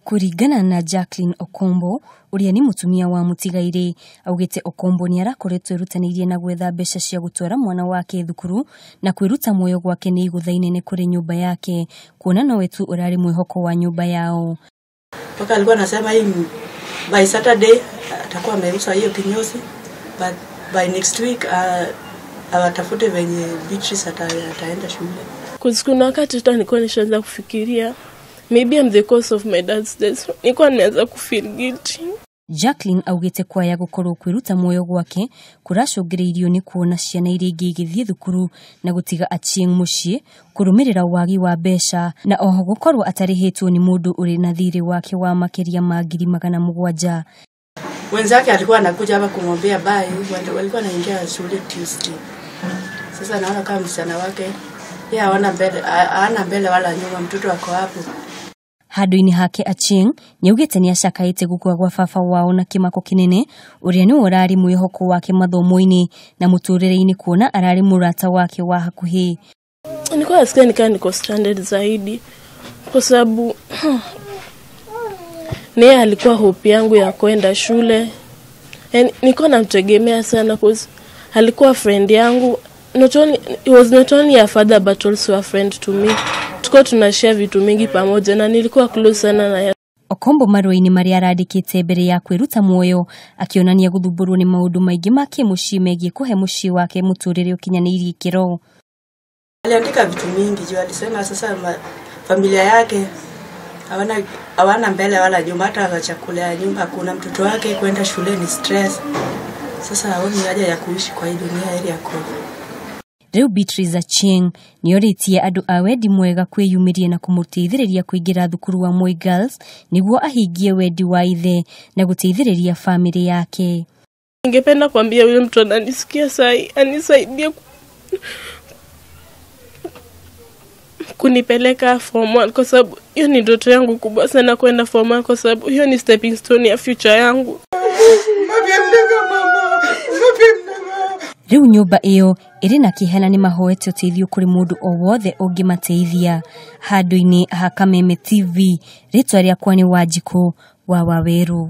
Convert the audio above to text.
Kũringana na Jacqueline Okombo ũrĩa nĩ mũtumia wa mũtigairĩ, augĩte Okombo nĩ arakoretwo erutanĩirie na gwetha mbeca cia gũtwara mwana wake thukuru na kwĩruta muoyo gwake nĩ igũtha inene kũrĩ nyũmba yake, kuona nowe tu ũrarĩ mwĩhoko wa nyũmba yao. Mpaka alikuwa anasema hii by Saturday atakuwa ameuza hiyo kinyozi, but by next week awatafute venye Beatrice ataenda shule. Kuna wakati hata nilikuwa nishaanza kufikiria maybe I'm the cause of my dad's death. Nilikuwa nimeanza kufeel guilty. Jacqueline augĩte kwaya gũkorwo kwĩruta muoyo gwake kũracũngĩrĩirio nĩ kuona ciana iria ingĩ igĩthiĩ thukuru na gũtiga Achieng mũciĩ kũrũmĩrĩra wagi wa mbeca na oho gũkorwo atarĩhĩtwo nĩ mũndũ ũrĩ na thirĩ wake wa makĩria ma 700,000. Wenzake alikuwa anakuja hapa kumwambia bye, walikuwa wanaingia shule Tuesday. Sasa naona kama msichana wake yeye haona mbele wala nyuma, mtoto wako hapo. Handũ-inĩ hake Achieng nĩaugĩte nĩacakaĩte gũkua gwa baba wao na kĩmako kĩnene ũrĩa nĩwe ũrarĩ mwĩhoko wake mathomo-inĩ na mũtũrĩre-inĩ kuona ararĩ mũrata wake wa hakuhĩ. Nilikuwa nasikia nikaa niko stranded zaidi kwa sababu naye alikuwa hope yangu ya kwenda shule. Yani nilikuwa namtegemea sana cause alikuwa friend yangu. He was not only a father but also a friend to me. Tulikuwa tunashare vitu mingi pamoja na nilikuwa close sana na yeye. Okombo marũa-inĩ marĩa arandĩkĩte mbere ya kwĩruta muoyo akĩonania gũthumbũrwo nĩ maũndũ maingĩ ma kĩmũciĩ megiĩ kũhe mũciĩ wake mũtũrĩre ũkinyanĩirie ikĩro. Aliandika vitu mingi juu alisema sasa familia yake hawana mbele wala nyuma, hata chakula ya nyumba hakuna, mtoto wake kwenda shule ni stress. Sasa haoni haja ya kuishi kwa hii dunia ili yako. Rĩu Beatrice Achieng nĩorĩtie andũ a wendi mwega kwĩyumĩria na kũmũteithĩrĩria kũingĩra thukuru wa Moi Girls nĩguo ahingie wendi wa ithe na gũteithĩrĩria famĩlĩ yake. Ningependa kuambia yule mtu ananisikia sai anisaidie kunipeleka form 1 kwa sababu hiyo ni ndoto yangu kubwa sana, kwenda form 1 kwa sababu hiyo ni stepping stone ya future yangu. Rĩu nyũmba ĩyo ĩrĩ na kĩeha na nĩmahoete ũteithio kũrĩ mũndũ o wothe ũngĩmateithia. Handũ-inĩ ha Kameme TV, rĩtwa rĩakwa nĩ Wanjikũ wa Wawerũ.